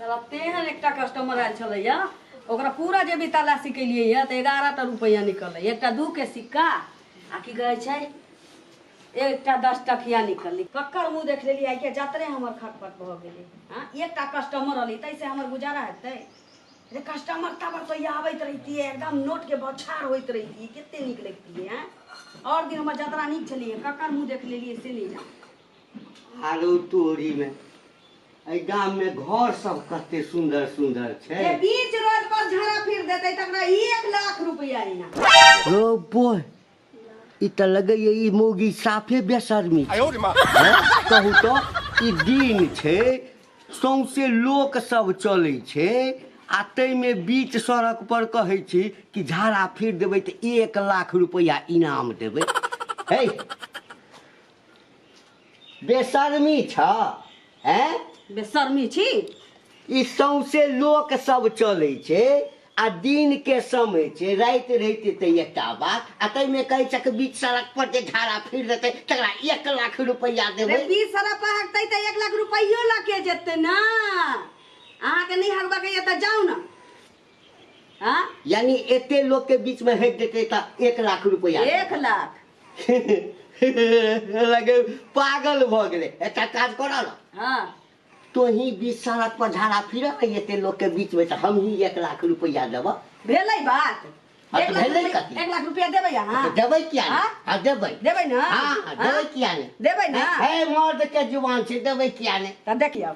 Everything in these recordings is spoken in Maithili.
साला तेहन एकटा कस्टमर आयल छलैया, ओकरा पूरा जेबी तलाशी केलियै या तऽ 11 टा रुपैआ निकललै, एकटा 2 के सिक्का आ की कहै छै एकटा 10 टकिया निकललै। कक्कर मुँह देख लेलियै आइ के जतरे हमर खटपट भऽ गेलै। हँ, एकटा कस्टमर अलै ताहिसँ हमर गुजारा हेतै? रे कस्टमर तबर तो आबैत रहितियै, एकदम नोट के बौछार होइत रहितियै, कते नीक लगितियै। हँ, आओर दिन हमर जतरा नीक छलैया, कक्कर मुँह देख लेलियै से नहि जान। आरो तोरी में एहि गाम में घर सब कते सुंदर सुंदर छै। जे बीच रोड पर झाड़ा फिर देतै तकरा 1 लाख रुपया इनाम। रो बोय, ई तऽ लगैया ई मौगी साफे बेशर्मी छै। कहू तऽ ई दिन छै, सौंसे लोक सब चलै छै आ ताहिमे बीच सड़क पर कहै छी कि झाड़ा फिर देबै तऽ 1 लाख रुपया इनाम देबै। हे बेशर्मी छ हैं? बेशर्मी छी। ई सौंसे लोक सब चलै छै आ दिन के समय छै, राति रहितै तऽ एकटा बात, आ ताहिमे कहै छै कि बीच सड़क पर जे झाड़ा फिर देतै तकरा 1 लाख रुपैआ देबै। रे बीच सड़क पर हकतै तऽ 1 लाख रुपैयो लऽ के जेतै ना। अहाँके नहि हकबाके यऽ तऽ जाउ ना। हाँ? यानी एते लोक के बीच में हटि जेतै तऽ 1 लाख रुपैआ। 1 लाख। लगे पागल भऽ गेलै। एकटा काज करऽ ना। हाँ। तोही बीच सड़क पर झाड़ा फिर एते लोक के बीच में तऽ हमही 1 लाख रुपैआ देबऽ। भेलै बात? हाँ, एक तऽ लाख भेलै रुपैआ- कथी? 1 लाख रुपैआ देबै अहाँ? तऽ देबै किया नहि? हाँ? हाँ, देबै। देबै ना? हाँ, हाँ, देबै किया नहि? देबै ना? हे मर्द के जुबान छै, देबै किया नहि? तऽ देखियौ।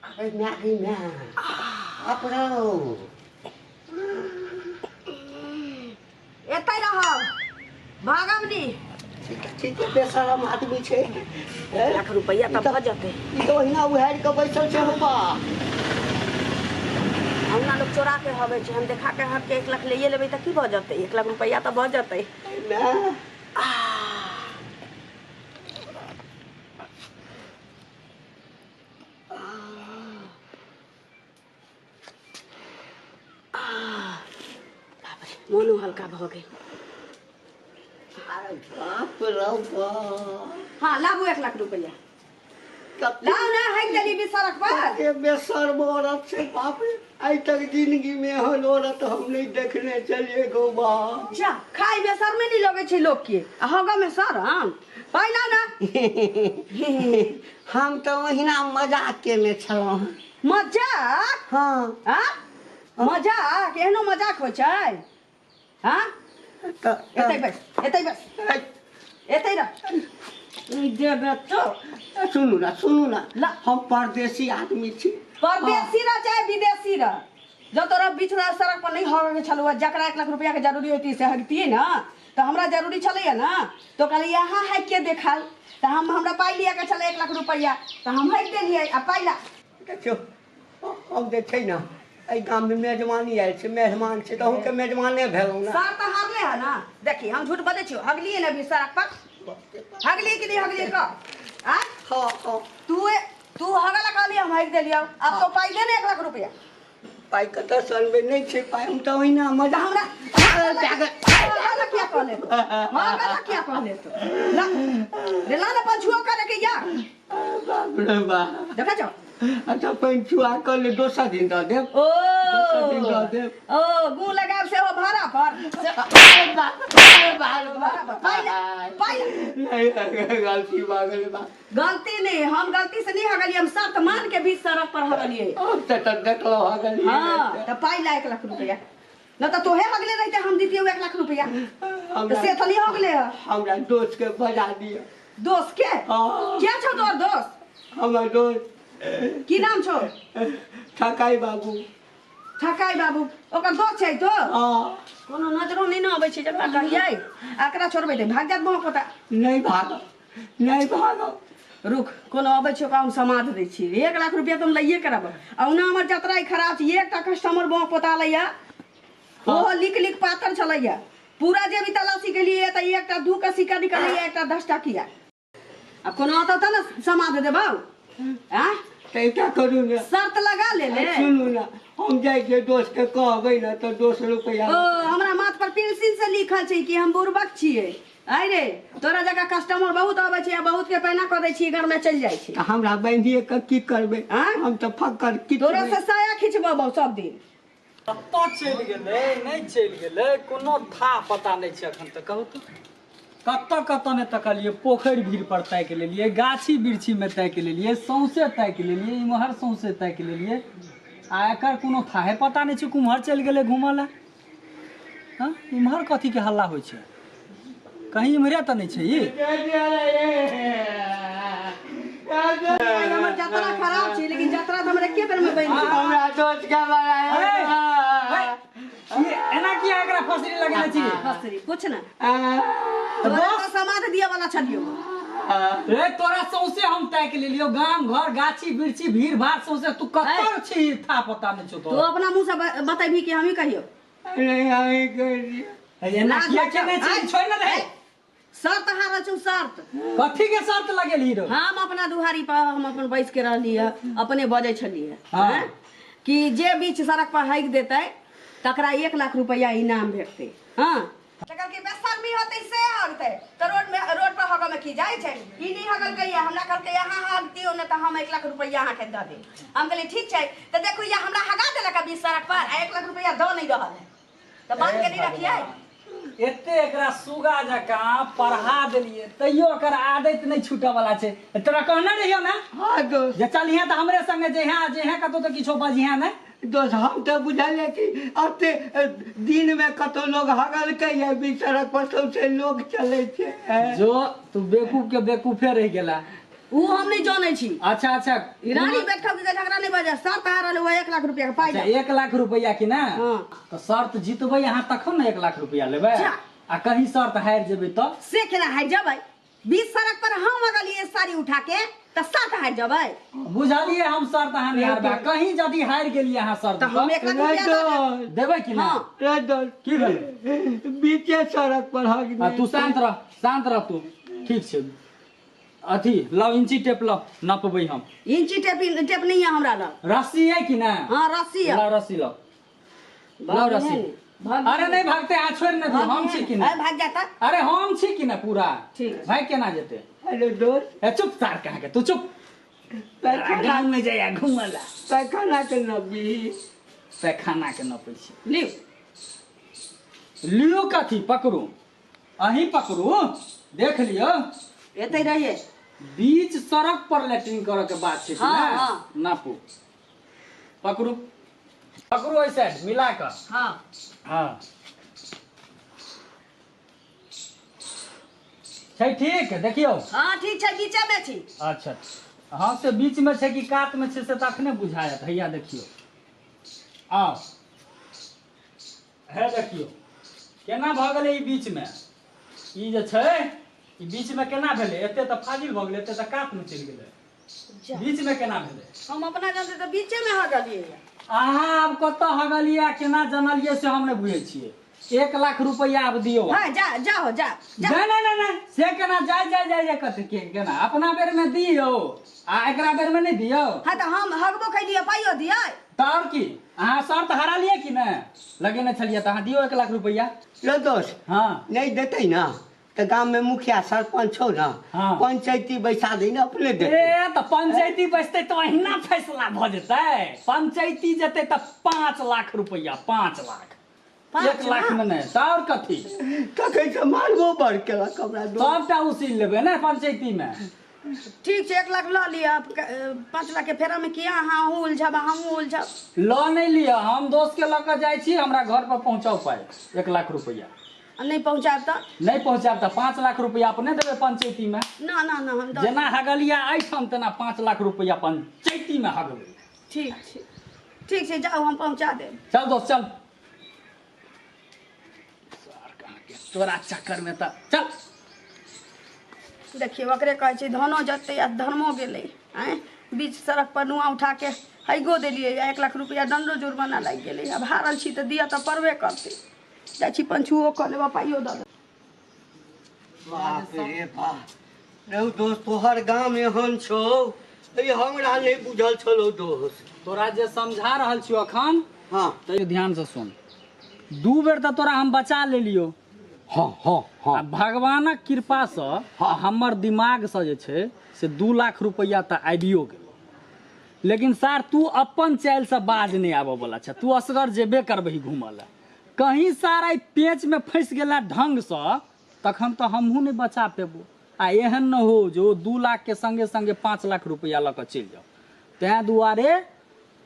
अरे my गे my, बाप रौ। एतै रहब, भागब नी। ठीक है, ठीक है, बेशरम आदमी छै। 1 लाख रुपैआ तऽ भऽ जेतै। ई तऽ ओहिना उहारि कऽ बैसल छै हौ बा। हमरा लोग चोरा के हबै छै, हम देखा के हक के 1 लाख लैए लेबै तऽ की भऽ जेतै? 1 लाख रुपैआ तऽ भऽ जेतै। My. बाप रे, मोनो हल्का भऽ गेल। अरे बाप रौ बाप। हाँ, लाबू 1 लाख रुपैआ। लाउ ना, हटि देली बीच सड़क पर। कते बेशर्म औरत छै बाप रे, आइ तक जिंदगी में एहन औरत हम नहीं देखने छलियै गौ बाप। जा, खाय में शर्मे नहीं लगै छै लोक के, आ हगऽ में शरम। पाइ लाउ ना। हम तऽ ओहिना मजाक केने छलहुँ। मजाक? हाँ। हाँ? मजाक? एहनो मजाक होइ छै? हाँ? एतै बैस, एतै बैस, एतै रह। देबे तो। सुनू ना, सुनू ना। ला। हम परदेसी आदमी छी। परदेसी रह चाहे विदेशी रह, जब तोरा बीच सड़क पर नहीं हगऽ के छलौ, जकरा 1 लाख रुपया के जरूरी होती से हगतियै ना, तऽ हमरा जरूरी छलैया ना, तो कहलियै यहाँ हगि के देखाउ, तऽ हमरा पाइ लिअ के छलै 1 लाख रुपैआ, तऽ हम हगि देलियै। आ पाइ ला। देखियौ, हम जे छै ना एहि गाम में मेजबानी आयल छै, मेहमान छै, तऽ अहूँके मेजबाने भेलहुँ ना। सर तऽ हारले है ना। देखी, हम झूठ बजै छियौ, हगलियै ना बीच सड़क पर? हगलियै कि नहि हगलियै कह? आँय? हाँ, हाँ। तू हगऽ ला कहलियै, हम हगि देलियौ। आब तो पाइ दे ने 1 लाख रुपैआ। पाइ कतऽ सँ अनबै? नहि छै पाइ, हम तऽ ओहिना मजा। हमरा हगऽ ला किया कहले तू? हगऽ ला किया कहले तू? ला, रे ला ना पंछुआ करे के या। बाप रे बाप। देखा जाओ। अच्छा, पंछुआ कऽ ले, दोसर दिन दऽ देब। ओ। दोसर दिन दऽ देब। ओ, गु लगाब से हो भाड़ा पर। अरे बाप, अरे बाप, भाड़ा पर। पाइ ला, पाइ ला। नहीं, गलती भऽ गेलै बाप। गलती नहीं, हम गलती से नहीं हगलियै, हम शर्त मान के बीच सड़क पर हगलियै। हम तऽ देखलहुँ हगलियै। हाँ, तऽ पाइ ला 1 लाख रुपया। न तऽ तोहे हगले रहिते, हम दितियौ 1 लाख रुपया। तऽ से तऽ नहीं हगले है। हमरा दोस्त के बजा दिअ। दोस्त के? हाँ। के छौ तोहर दोस्त? हमर दोस्त। की नाम छौ? ठकाई बाबू। ठकाई बाबू ओकर दोस्त छै तो? हाँ। कोनो नजरो नहीं ना अबै छै जकरा कहियै, एकरा छोड़बै तऽ भाग जात बहुत पता। नहीं भागब, नहीं भागब। रुक, कोनो अबै छै ओकरा हम समाध दै छी। 1 लाख रुपया तऽ हम लैये के रहब। आ ओना हमर जतरा ही खराब छै, एकटा कस्टमर बहुत पोता लैया, ओहो लिख लिख पातर छलैया। पूरा जेबी तलाशी के लिए तऽ एकटा 2 के सिक्का निकलैया, एकटा 10 टकिया। आ कोनो अतौ तऽ ने समाध देबौ? आँ? तऽ एकटा करू ने। शर्त लगा ले ले। सुनू ना, हम जाइ छियै दोस्त के कहबै ने तऽ दोस्त रुपैआ। ओ, हमरा माथ पर पेंसिल से लिखल छै कि हम बुड़बक छियै। आइ रे तोरा जकाँ कस्टमर बहुत अबै छै आ बहुत के पैना कऽ दै छी घर में चलि जाइ छै। हमरा बांधिए के की करबै? आँय? हम तऽ फक्कर किछु तोरा से साया खिचबबौ सब दिन। कतऽ चलि गेलै, नहि चलि गेलै, कोनो था पता नहि छै एखन तक। कहू तऽ कतऽ कतऽ नहि तकलियै, पोखरि भीड़ पर ताकि लेलियै, गाछी बिरछीमे ताकि लेलियै, सौंसे ताकि लेलियै, इम्हर सौंसे ताकि लेलियै, आ एकर कोनो थाहे पता नहि छै कुम्हर चलि गेलै घूमऽ लए। हँ, इम्हर कथीके हल्ला होइ छै? कहीं इम्हरे तऽ नहि छै ई? आइ हमर जतरा खराब छै, लेकिन जतरा तऽ हमर एके बेर में बनि गेल। हमरा दोस्त के हे, ई एना किया एकरा फसरी लगेने छी? फसरी पूछ ना, तोरा तऽ समाध दिअ वाला छलियौ। रे तोरा सौंसे हम ताकि लेलियौ, गाम घर गाछी बिरछी भीड़ भाड़ सौंसे, तू कतऽ छी था पता नहि छौ। तू तोरा अपना मुँह से बतेबही कि हमही कहियौ? नहीं, हमी कहियो। एना किया केने छी? छोड़ ने दे। शर्त हारल छौ, शर्त। कथी के शर्त लगेलही रो? हम अपना दुहारी पर हम अपन बैस के रहली है, अपने बजै छलियै हाँ। हैं? कि जे बीच सड़क पर हाइक देतै तकरा 1 लाख रुपया इनाम भेटतै। हाँ, तकर के बेशर्मी होतै से हगतै तऽ रोड में, रोड पर हगऽ में की जाइ छै? ई नहि हगलकै, हमरा कहलकै अहाँ हग दियौ ने तऽ हम 1 लाख रुपया अहाँके दऽ देब। हम कहलियै ठीक छै। तऽ देखू या हमरा हगा देलक बीच सड़क पर आ 1 लाख रुपया दऽ नहि रहल है, तऽ बांध के नहि रखियै। एते एकरा सुगा जकाँ पढ़ा देलियै तैयो एकर आदत नहि छूटऽ वाला छै। तोरा कहने रहियौ ने? हाँ दोस्त। जे चलिहे तऽ हमरे संगे जइहे, जइहे कतौ तऽ किछो बजिहे नहि। दोस्त, हम तऽ बुझलियै कि एते दिन में कतौ लोग हगलकै है, बीच सड़क पर सौंसे लोग चलै छै। जो तू बेवकूफ के बेवकूफे रहि गेला। उ हम नहि जानै छी। अच्छा अच्छा। ई रानी बैठक के झगड़ा नहि बजा, शर्त हारल हुआ 1 लाख रुपया के पाइ। अच्छा, 1 लाख रुपया की ना? हाँ। तऽ शर्त जीतबै अहाँ तखन ने 1 लाख रुपया लेबै। जा। आ कहीं शर्त हारि जेबै तऽ? से केना हारि जेबै? बीच सड़क पर हम अगलियै साड़ी उठा के तऽ शर्त हारि जेबै? बुझलियै हम शर्त अहाँ नहि हारबै। कहीं यदि हारि गेलियै अहाँ शर्त तऽ हम 1 लाख रुपया दऽ देब। देबै कि ना? हाँ। रे दोस्त। की भेलै? बीचे सड़क पर हग। आ तू शांत रह, शांत रह तू। ठीक छै, अथी लाउ, इंची टेप लाउ, नपबै हम। इंची टेप टेप नहीं है हमरा लग। रस्सी है कि ना? हाँ रस्सी है। लाउ रस्सी लाउ, लाउ रस्सी। अरे नहीं भागते, अहाँ छोड़ि ने दियौ, हम छी कि अरे नहि? भाग जाता। अरे हम छी कि ना पूरा? ठीक। भाग केना जेतै? हेलो दोस्त। ए चुप सार कहाँ के, तू चुप। पैखाना गाँव में जाइया घूमऽ ला। पैखाना के नबी। पैखाना के नपै छी। लिउ। लियौ कथी? पकड़ू, अहीं पकड़ू, देख लियौ। एतै रहिए। बीच सड़क पर लैट्रिन करऽ के बात छै कि हाँ, ने? हाँ। नापू, पकड़ू पकड़ू, एहि साइड मिला कऽ। हाँ। हाँ छै, ठीक देखियौ। हाँ ठीक छै, बीचे में छी। अच्छा हाँ, से बीच में छै कि कात में छै से तऽ अखने बुझायत। हैया देखियौ, आउ हे देखियौ केना भऽ गेलै ई बीच में। ई जे छै ई बीच में केना भेलै? एते तऽ फाजिल भऽ गेलै, एते तऽ कात में चलि गेलै, बीच में केना भेलै? हम अपना जानते तऽ बीचे में हगलियै। अहाँ आब कतऽ हगलियै केना जानलियै से हम नहि बुझै छियै। 1 लाख रुपया आब दियौ। हाँ जा जाओ जा जा। नहीं नहीं नहीं नहीं, से केना जाय जाय जाय जाय कथी के केना अपना बेर में दियौ आ एकरा बेर में नहीं दियौ? हाँ तऽ हम हगबो खैलियै पाइयो दियै। तऽ आओर की, अहाँ शर्त हरालियै कि नहि लगेने छलियै? तऽ अहाँ दियौ 1 लाख रुपया। लो दोस्त। हाँ। नहीं देतै ना तऽ गाम में मुखिया सरपंच छौ ना? हाँ। पंचायती बैसा दै ने, अपने देतै। ए तऽ पंचायती बैसतै तऽ अहिना फैसला भऽ जेतै। पंचायती जेतै तऽ 5 लाख रुपया, 5 लाख। 5 1 लाख में नहि तऽ आओर कथी? तखन से मारबो बड़ केलक हमरा दोस्त। सबटा उसील लेबै ने पंचायती में। ठीक छै, 1 लाख लऽ लिअ, 5 लाख के फेरा में किया अहाँ अहूँ उलझब हमहूँ उलझब? लऽ नहि लिअ, हम दोस्त के लऽ कऽ जाइ छी, हमरा घर पर पहुँचाउ पाइ 1 लाख रुपया। आ नहि पहुँचायब तऽ? नहि पहुँचायब तऽ 5 लाख रुपया अपने देबै पंचायती में। ना ना ना, हम जेना हगलिया एहिठाम तेना 5 लाख रुपया पंचायती में हगबै। ठीक छै, ठीक छै, जाउ हम पहुँचा देब। चल दोस्त चल, तोरा चक्कर में तऽ चल। देखियौ ओकरे कहै छै धनो जतै आ धर्मो गेलै। आँय बीच सड़क पर नुआ उठा के हैगो देलियै, 1 लाख रुपया दंडो जुर्माना लागि गेलै। आब हारल छी तऽ दिअ तऽ पड़बे करतै। जाइ छी पंचुओ कऽ लेब, पाइयो दऽ देब। बाप रे बाप, रौ दोस्त तोहर गाम एहन छौ ई हमरा नहि बुझल छलौ दोस्त। तोरा जे समझा रहल छियौ अखन हाँ तैयो ध्यान से सुन। 2 बेर तऽ तोरा हम बचा लेलियौ, हँ हँ हँ। आ भगवानक कृपासँ हमर दिमागसँ जे छै से 2 लाख रुपैआ तऽ आबियो गेल, लेकिन सार तू अपन चालिसँ बाज नहि आबऽ वाला छ, तू असगर जेबे करबही घूमऽ लए। कहीं सार आइ पेच में फंसि गेला ढंगसँ तखन तऽ हमहूँ नहि बचा पेबो, आ एहन न हो जे ओ 2 लाख के संगे संगे 5 लाख रुपैआ लऽ कऽ चलि जाओ। तैं दुआरे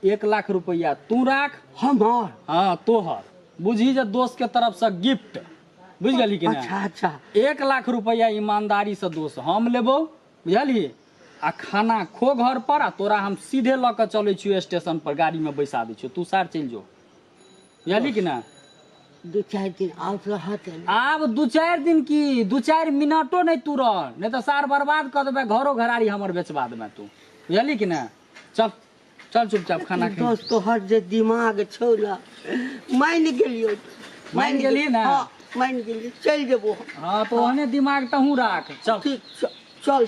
1 लाख रुपैआ तू राख। हमर? हाँ तोहर, बुझी जे दोस्त के तरफ से गिफ्ट, बुझ गेली कि नहीं? अच्छा अच्छा। 1 लाख रुपैआ ईमानदारी से दोस्त हम लेबो, बुझलिही? आ खाना खो घर पर, आ तोरा हम सीधे लऽ कऽ चलै छियौ स्टेशन पर, गाड़ी में बैसा दै छियौ, तू सार चलि जो, बुझलिही कि ना? 2-4 दिन आब रहत। आब 2-4 दिन की 2-4 मिनटो नहीं तू रह, नहीं तो सार बर्बाद कर देबै, घरो घरारी हमर बेचबा देबै तू, बुझलिही कि ना? चल चल चुपचाप खाना खा। दोस्त तोहर जे दिमाग छौ ना, मानि गेलियौ। मानि गेली ना? हाँ मानि गेलियौ, चलि जेबो। हाँ तो ओहने दिमाग तहूँ राख, चल ठीक, चल।